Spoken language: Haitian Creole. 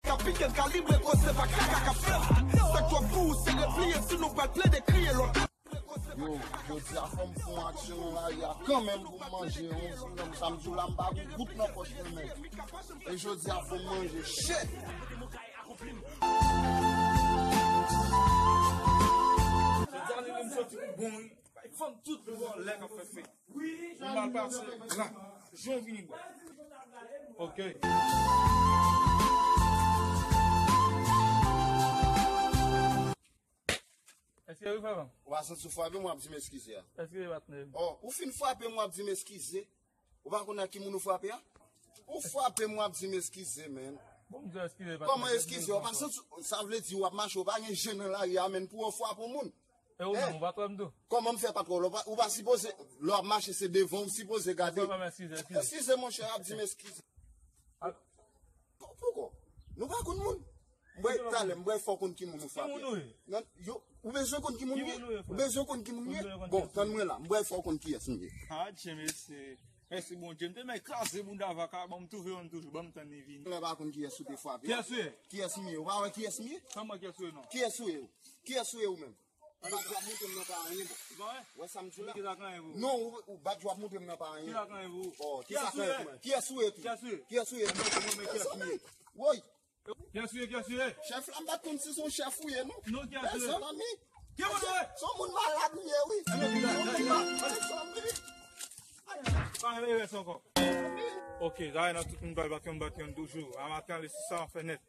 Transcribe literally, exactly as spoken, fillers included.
Kapitèn Kalib rekonse pa kaka k ap fèt. Sa k twòp pou ou se repliye si nou pral plede kriye lòt. Yo, jodi a fò m fè yon aksyon nan lari a kanmenm pou m manje yon ti nan sa m di w la m pa gen gout nan pòch mwen menm. E jodi a fò m manje shit. Jodi a li menm soti pou bon wi. Bay fanm tout vòlè k ap fè fè. Ou mal pase la. Jan w vini bò. Ok. Èske wi frè pa m? Ou pa santi w frape m w ap di m eskize a. Èske wi patnè m? Oh, ou fin frape m w ap di m eskize. Ou pa konn ak ki moun ou frape a? Ou frape m w ap di m eskize, man. Bon, m di w eskize patnè. Kòman eskize? Ou pa santi, sa vle di w ap mache, ou pa gen je nan lari a, man, pou w frape yon moun. E ou menm, ou pa t wè m tou? Kòman m fè pa t wè w? Ou pa, ou pa sipoze, lè w ap mache, se devan ou sipoze gade. Eskize, eskize. Eskize, monchè, ap di m eskize. Pou- Poukò? Nou pa konn moun. M bwè talè, m bwè fò konn ki moun ou frape. Ki moun ou ye? Nan, yo, ou bezwen konn ki moun m ye? Ou bezwen konn ki moun m ye? Bon, tann mwen la, m bwè fò konn kiyès m ye. Ah, Dieu, mèsi. Mèsi Bondye. M te men kraze bounda vaka, bon, m twouve yon toujou, ban m tann li vini. Lè pa konn kiyès ou te frape. Kiyès ou ye? Kiyès m ye? Ou pa wè kiyès m ye? Kòman kiyès ou ye non? Kiyès ou ye? Kiyès ou ye ou menm? Ou bat djwap montre m nan pa anyen, bon. Ou pa wè? Wè sa m di w la? Ki sa k anyen pou ou? Non, ou, ou bat djwap montre m nan pa anyen. Ki sa k anyen pou ou? Oh, ki sa k anyen pou mwen? Kiyès ou ye tou? Kiyès ou ye? Kiyès ou ye? Mwen, mwen, mwen, kiyès m ye? Woy! Kiyès ou ye? Kiyès ou ye? Chèf la, m pa t konn si se yon chèf ou ye, non. Non, kiyès ou ye? Mezanmi. Ki moun ou ye? Se yon moun malad m ye, wi. Mezanmi. Pa rele rès ankò. Ok, zay nan tout moun bay bak yon bat yon toujou. A maten, ale sou sa, an fè nèt.